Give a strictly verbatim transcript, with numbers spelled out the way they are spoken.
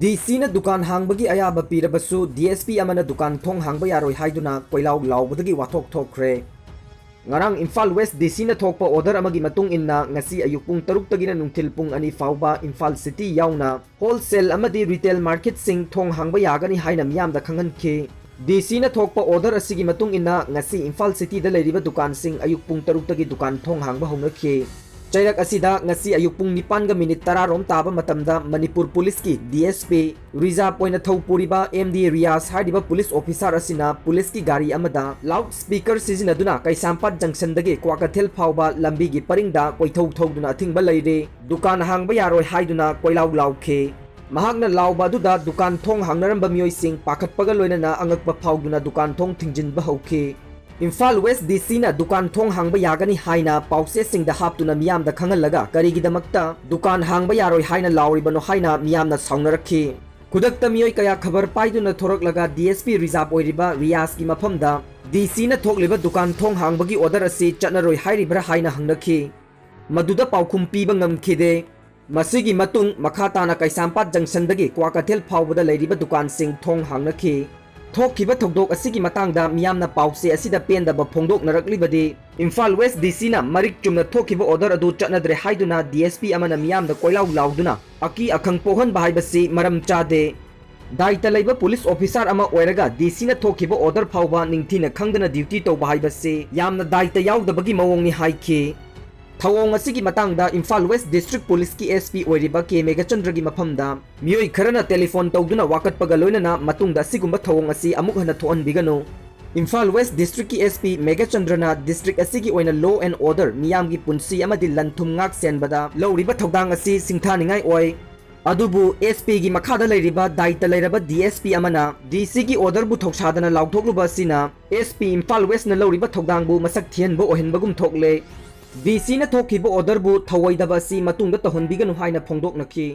ꯗꯤ ꯁꯤꯅ ꯗꯨꯀꯥꯟ ꯍꯥꯡꯕꯒꯤ ꯑꯌꯥꯕ ꯄꯤꯔꯕꯁꯨ, ꯗꯤ ꯑꯦꯁ ꯄꯤ ꯑꯃꯅ ꯗꯨꯀꯥꯟ ꯊꯣꯡ ꯍꯥꯡꯕ ꯌꯥꯔꯣꯏ ꯍꯥꯏꯗꯨꯅ ꯀꯣꯏꯂꯥꯎ ꯂꯥꯎꯕꯗꯒꯤ ꯋꯥꯊꯣꯛ ꯊꯣꯛꯈ꯭ꯔꯦ꯫ ꯉꯔꯥꯡ ꯏꯝꯐꯥꯜ ꯋꯦꯁ ꯗꯤ ꯁꯤꯅ ꯊꯣꯛꯄ ꯑꯣꯔꯗꯔ ꯑꯃꯒꯤ ꯃꯇꯨꯡ ꯏꯟꯅ, ꯉꯁꯤ ꯑꯌꯨꯛ ꯄꯨꯡ ꯇꯔꯨꯛꯇꯒꯤꯅ ꯅꯨꯡꯊꯤꯜ ꯄꯨꯡ ꯑꯅꯤ ꯐꯥꯎꯕ ꯏꯝꯐꯥꯜ ꯁꯤꯇꯤ ꯌꯥꯎꯅ ꯍꯣꯜꯁꯦꯜ ꯑꯃꯗꯤ ꯔꯤꯇꯦꯜ ꯃꯥꯔꯀꯦꯠꯁꯤꯡ ꯊꯣꯡ ꯍꯥꯡꯕ ꯌꯥꯒꯅꯤ ꯍꯥꯏꯅ ꯃꯤꯌꯥꯝꯗ ꯈꯪꯍꯟꯈꯤ꯫ ꯗꯤ ꯁꯤꯅ ꯊꯣꯛꯄ ꯑꯣꯔꯗꯔ ꯑꯁꯤꯒꯤ ꯃꯇꯨꯡ ꯏꯟꯅ, ꯉꯁꯤ ꯏꯝꯐꯥꯜ ꯁꯤꯇꯤꯗ ꯂꯩꯔꯤꯕ ꯗꯨꯀꯥꯟꯁꯤꯡ ꯑꯌꯨꯛ ꯄꯨꯡ ꯇꯔꯨꯛꯇꯒꯤ ꯗꯨꯀꯥꯟ ꯊꯣꯡ ꯍꯥꯡꯕ ꯍꯧꯅꯈꯤ꯫ ꯆꯩꯔꯛ ꯑꯁꯤꯗ ꯉꯁꯤ ꯑꯌꯨꯛ ꯄꯨꯡ ꯅꯤꯄꯥꯟꯒ ꯃꯤꯅꯤꯠ ꯇꯔꯥ ꯔꯣꯝ ꯇꯥꯕ ꯃꯇꯝꯗ ꯃꯅꯤꯄꯨꯔ ꯄꯨꯂꯤꯁꯀꯤ ꯗꯤ ꯑꯦꯁ ꯄꯤ ꯔꯤꯖꯥꯔꯚ ꯑꯣꯏꯅ ꯊꯧ ꯄꯨꯔꯤꯕ ꯑꯦꯝ ꯗꯤ ꯔꯤꯌꯥꯖ ꯍꯥꯏꯔꯤꯕ ꯄꯨꯂꯤꯁ ꯑꯣꯐꯤꯁꯥꯔ ꯑꯁꯤꯅ ꯄꯨꯂꯤꯁꯀꯤ ꯒꯥꯔꯤ ꯑꯃꯗ ꯂꯥꯎꯗ ꯁ꯭ꯄꯤꯀꯔ ꯁꯤꯖꯤꯟꯅꯗꯨꯅ ꯀꯩꯁꯥꯝꯄꯥꯠ ꯖꯪꯁꯟꯗꯒꯤ ꯀ꯭ꯋꯥꯀꯩꯊꯦꯜ ꯐꯥꯎꯕ ꯂꯝꯕꯤꯒꯤ ꯄꯔꯤꯡꯗ ꯀꯣꯏꯊꯧ ꯊꯧꯗꯨꯅ ꯑꯊꯤꯡꯕ ꯂꯩꯔꯦ, ꯗꯨꯀꯥꯟ ꯍꯥꯡꯕ ꯌꯥꯔꯣꯏ ꯍꯥꯏꯗꯨꯅ ꯀꯣꯏꯂꯥꯎ ꯂꯥꯎꯈꯤ꯫ ꯃꯍꯥꯛꯅ ꯂꯥꯎꯕ ꯑꯗꯨꯗ ꯗꯨꯀꯥꯟ ꯊꯣꯡ ꯍꯥꯡꯅꯔꯝꯕ ꯃꯤꯑꯣꯏꯁꯤꯡ ꯄꯥꯈꯠꯄꯒ ꯂꯣꯏꯅꯅ ꯑꯉꯛꯄ ꯐꯥꯎꯗꯨꯅ ꯗꯨꯀꯥꯟ ꯊꯣꯡ ꯊꯤꯡꯖꯤꯟꯕ ꯍꯧꯈꯤ꯫ ꯏꯝꯐꯥꯜ ꯋꯦꯁ ꯗꯤ ꯁꯤꯅ ꯗꯨꯀꯥꯟ ꯊꯣꯡ ꯍꯥꯡꯕ ꯌꯥꯒꯅꯤ ꯍꯥꯏꯅ ꯄꯥꯎꯆꯦꯁꯤꯡꯗ ꯍꯥꯞꯇꯨꯅ ꯃꯤꯌꯥꯝꯗ ꯈꯪꯍꯜꯂꯒ ꯀꯔꯤꯒꯤꯗꯃꯛꯇ ꯗꯨꯀꯥꯟ ꯍꯥꯡꯕ ꯌꯥꯔꯣꯏ ꯍꯥꯏꯅ ꯂꯥꯎꯔꯤꯕꯅꯣ ꯍꯥꯏꯅ ꯃꯤꯌꯥꯝꯅ ꯁꯥꯎꯅꯔꯛꯈꯤ꯫ ꯈꯨꯗꯛꯇ ꯃꯤꯑꯣꯏ ꯀꯌꯥ ꯈꯕꯔ ꯄꯥꯏꯗꯨꯅ ꯊꯣꯔꯛꯂꯒ ꯗꯤ ꯑꯦꯁ ꯄꯤ ꯔꯤꯖꯥꯔꯚ ꯑꯣꯏꯔꯤꯕ ꯔꯤꯌꯥꯖꯀꯤ ꯃꯐꯝꯗ ꯗꯤ ꯁꯤꯅ ꯊꯣꯛꯂꯤꯕ ꯗꯨꯀꯥꯟ ꯊꯣꯡ ꯍꯥꯡꯕꯒꯤ ꯑꯣꯔꯗꯔ ꯑꯁꯤ ꯆꯠꯅꯔꯣꯏ ꯍꯥꯏꯔꯤꯕ꯭ꯔꯥ ꯍꯥꯏꯅ ꯍꯪꯅꯈꯤ꯫ ꯃꯗꯨꯗ ꯄꯥꯎꯈꯨꯝ ꯄꯤꯕ ꯉꯝꯈꯤꯗꯦ꯫ ꯃꯁꯤꯒꯤ ꯃꯇꯨꯡ ꯃꯈꯥ ꯇꯥꯅ ꯀꯩꯁꯥꯝꯄꯥꯠ ꯖꯪꯁꯟꯗꯒꯤ ꯀ꯭ꯋꯥꯀꯩꯊꯦꯜ ꯐꯥꯎꯕꯗ ꯂꯩꯔꯤꯕ ꯗꯨꯀꯥꯟꯁꯤꯡ ꯊꯣꯡ ꯍꯥꯡꯅꯈꯤ꯫ ꯊꯣꯛꯈꯤꯕ ꯊꯧꯗꯣꯛ ꯑꯁꯤꯒꯤ ꯃꯇꯥꯡꯗ ꯃꯤꯌꯥꯝꯅ ꯄꯥꯎꯆꯦ ꯑꯁꯤꯗ ꯄꯦꯟꯗꯕ ꯐꯣꯡꯗꯣꯛꯅꯔꯛꯂꯤꯕꯗꯤ, ꯏꯝꯐꯥꯜ ꯋꯦꯁ ꯗꯤ ꯁꯤꯅ ꯃꯔꯤꯛ ꯆꯨꯝꯅ ꯊꯣꯛꯈꯤꯕ ꯑꯣꯔꯗꯔ ꯑꯗꯨ ꯆꯠꯅꯗ꯭ꯔꯦ ꯍꯥꯏꯗꯨꯅ ꯗꯤ ꯑꯦꯁ ꯄꯤ ꯑꯃꯅ ꯃꯤꯌꯥꯝꯗ ꯀꯣꯏꯂꯥꯎ ꯂꯥꯎꯗꯨꯅ ꯑꯀꯤ ꯑꯈꯪ ꯄꯣꯛꯍꯟꯕ ꯍꯥꯏꯕꯁꯤ ꯃꯔꯝ ꯆꯥꯗꯦ꯫ ꯗꯥꯏꯇ ꯂꯩꯕ ꯄꯨꯂꯤꯁ ꯑꯣꯐꯤꯁꯥꯔ ꯑꯃ ꯑꯣꯏꯔꯒ ꯗꯤ ꯁꯤꯅ ꯊꯣꯛꯈꯤꯕ ꯑꯣꯔꯗꯔ ꯐꯥꯎꯕ ꯅꯤꯡꯊꯤꯅ ꯈꯪꯗꯅ ꯗ꯭ꯌꯨꯇꯤ ꯇꯧꯕ ꯍꯥꯏꯕꯁꯤ ꯌꯥꯝꯅ ꯗꯥꯏꯇ ꯌꯥꯎꯗꯕꯒꯤ ꯃꯑꯣꯡꯅꯤ ꯍꯥꯏꯈꯤ꯫ ꯊꯧꯑꯣꯡ ꯑꯁꯤꯒꯤ ꯃꯇꯥꯡꯗ ꯏꯝꯐꯥꯜ ꯋꯦꯁ ꯗꯤꯁꯇ꯭ꯔꯤꯛ ꯄꯨꯂꯤꯁꯀꯤ ꯑꯦꯁ ꯄꯤ ꯑꯣꯏꯔꯤꯕ ꯀꯦ ꯃꯦꯘꯆꯟꯗ꯭ꯔꯒꯤ ꯃꯐꯝꯗ ꯃꯤꯑꯣꯏ ꯈꯔꯅ ꯇꯦꯂꯤꯐꯣꯟ ꯇꯧꯗꯨꯅ ꯋꯥꯀꯠꯄꯒ ꯂꯣꯏꯅꯅ ꯃꯇꯨꯡꯗ ꯑꯁꯤꯒꯨꯝꯕ ꯊꯧꯑꯣꯡ ꯑꯁꯤ ꯑꯃꯨꯛ ꯍꯟꯅ ꯊꯣꯛꯍꯟꯕꯤꯒꯅꯨ꯫ ꯏꯝꯐꯥꯜ ꯋꯦꯁ ꯗꯤꯁꯇ꯭ꯔꯤꯛꯀꯤ ꯑꯦꯁ ꯄꯤ ꯃꯦꯘꯆꯟꯗ꯭ꯔꯅ ꯗꯤꯁꯇ꯭ꯔꯤꯛ ꯑꯁꯤꯒꯤ ꯑꯣꯏꯅ law and order, ꯃꯤꯌꯥꯝꯒꯤ ꯄꯨꯟꯁꯤ ꯑꯃꯗꯤ ꯂꯟ ꯊꯨꯝ ꯉꯥꯛ ꯁꯦꯟꯕꯗ ꯂꯧꯔꯤꯕ ꯊꯧꯗꯥꯡ ꯑꯁꯤ ꯁꯤꯡꯊꯥꯅꯤꯡꯉꯥꯏ ꯑꯣꯏ꯫ ꯑꯗꯨꯕꯨ ꯑꯦꯁ ꯄꯤꯒꯤ ꯃꯈꯥꯗ ꯂꯩꯔꯤꯕ ꯗꯥꯏꯇ ꯂꯩꯔꯕ ꯗꯤ ꯑꯦꯁ ꯄꯤ ꯑꯃꯅ ꯗꯤ ꯁꯤꯒꯤ ꯑꯣꯔꯗꯔꯕꯨ ꯊꯧꯁꯥꯗꯅ ꯂꯥꯎꯊꯣꯛꯂꯨꯕ ꯑꯁꯤꯅ ꯑꯦꯁ ꯄꯤ ꯏꯝꯐꯥꯜ ꯋꯦꯁꯅ ꯂꯧꯔꯤꯕ ꯊꯧꯗꯥꯡꯕꯨ ꯃꯁꯛ ꯊꯤꯍꯟꯕ ꯑꯣꯏꯍꯟꯕꯒꯨꯝ ꯊꯣꯛꯂꯦ꯫ ꯗꯤ ꯁꯤꯅ ꯊꯣꯛꯈꯤꯕ ꯑꯣꯔꯗꯔꯕꯨ ꯊꯧꯑꯣꯏꯗꯕ ꯑꯁꯤ ꯃꯇꯨꯡꯗ ꯇꯧꯍꯟꯕꯤꯒꯅꯨ ꯍꯥꯏꯅ ꯐꯣꯡꯗꯣꯛꯅꯈꯤ꯫